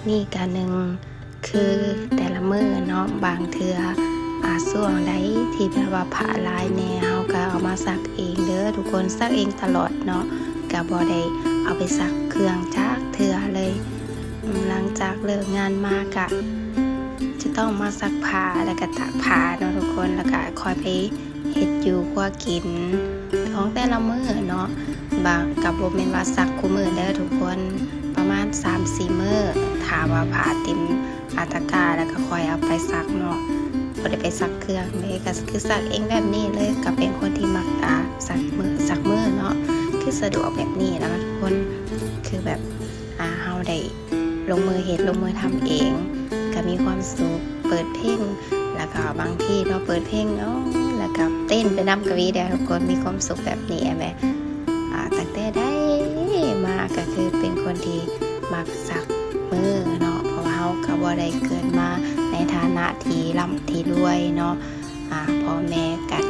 ນີ້ກະໜຶ່ງ ຄືແຕ່ລະມື້ເນາະ ບາງເທື່ອ ອາ ຊ່ວງໃດທີ່ແບບວ່າຜ້າຫຼາຍແດ່ ເຮົາກະເອົາມາຊັກເອງເດີທຸກຄົນ ຊັກເອງຕະຫຼອດເນາະ ກະບໍ່ໄດ້ເອົາໄປຊັກເຄື່ອງຈັກເທື່ອເລີຍ. ຫຼັງຈາກເລີກງານມາກະຈະຕ້ອງມາຊັກຜ້າ ແລ້ວກະຕາກຜ້າເນາະທຸກຄົນ ແລ້ວກະຄ່ອຍໄປ ເຮັດຢູ່ຄົວກິນຂອງແຕ່ລະມື້ເນາະ ບາງ ກະບໍ່ແມ່ນວ່າຊັກຄູ່ມື້ເດີທຸກຄົນ ປະມານສາມສີ່ມື້ ຖ້າວ່າຜ້າເຕັມ ອາ ຕະກະ ແລ້ວກະຄ່ອຍເອົາໄປຊັກເນາະ ບໍ່ໄດ້ໄປຊັກເຄື່ອງເລີຍ ກະຄືຊັກເອງແບບນີ້ເລີຍ ກະເປັນຄົນທີ່ມັກ ອາ ຊັກມື້ ຊັກມື້ເນາະ ຄືສະດວກແບບນີ້ລະທຸກຄົນ ຄືແບບ ອາ ເຮົາໄດ້ລົງມືເຮັດລົງມືທຳເອງ ກະມີຄວາມສຸກ ເປີດເພງ ແລ້ວກະບາງທີເນາະ ເປີດເພງ ໂອ້ ແລ້ວກະເຕັ້ນໄປນຳກະມີເດີທຸກຄົນ ມີຄວາມສຸກແບບນີ້ແມ່ ອາ ຕັ້ງແຕ່ໃດມາກະຄືເປັນຄົນທີ່ມັກຊັກມືເນາະ ເພາະວ່າເຮົາກະບໍ່ໄດ້ເກີດມາໃນຖານະທີ່ລ່ຳທີ່ລວຍເນາະ ອາ ພໍ່ແມ່ກະ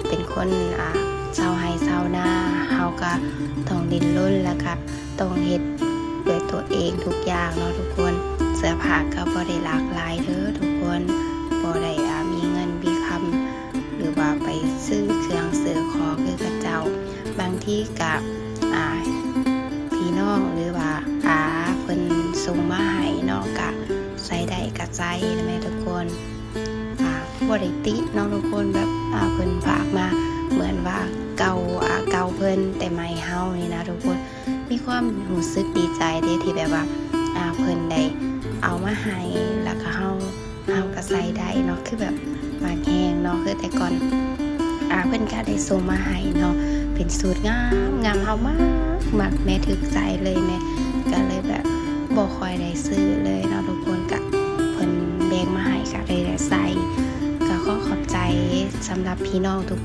ເປັນຄົນ ອາ ຊາວໄຮ່ຊາວນາ ເຮົາກະຕ້ອງດີ້ນລົນ ແລ້ວກະຕ້ອງເຮັດດ້ວຍຕົວເອງທຸກຢ່າງເນາະທຸກຄົນ ເສື້ອຜ້າກະບໍ່ໄດ້ຫຼາກຫຼາຍເດີທຸກຄົນ ບໍ່ໄດ້ ອາ ມີເງິນມີຄຳ ຫຼືວ່າໄປຊື້ເຄື່ອງຊື້ຂອງຄືເຂົາເຈົ້າ ບາງທີກະ ອາ ພີ່ນ້ອງ ຫຼືວ່າອາເພິ່ນສົ່ງມາໃຫ້ເນາະ ກະໃສ່ໄດ້ກະໃສ່ນະແມ່ທຸກຄົນ ອາ ບໍ່ໄດ້ຕິເນາະທຸກຄົນ ແບບ ອາ ເພິ່ນຝາກມາ ເໝືອນວ່າເກົ່າ ອາ ເກົ່າເພິ່ນ ແຕ່ໃໝ່ເຮົານີ້ນະທຸກຄົນ ມີຄວາມຮູ້ສຶກດີໃຈເດ້ ທີ່ແບບວ່າ ອາ ເພິ່ນໄດ້ເອົາມາໃຫ້ ແລ້ວກະເຮົາ ເຮົາກະໃສ່ໄດ້ເນາະ ຄືແບບມັກແຮງເນາະ ຄືແຕ່ກ່ອນ ອາ ເພິ່ນກະໄດ້ສົ່ງມາໃຫ້ເນາະ ເປັນສູດງາມໆ ເຮົາມັກ ມັກແມ່ ຖືກໃຈເລີຍແມ່ ກະເລີຍແບບບໍ່ຄ່ອຍໄດ້ຊື້ເລີຍເນາະທຸກຄົນ ກະເພິ່ນແບ່ງມາໃຫ້ກະໄດ້ໃສ່ ກະຂໍຂອບໃຈສຳລັບພີ່ນ້ອງທຸກ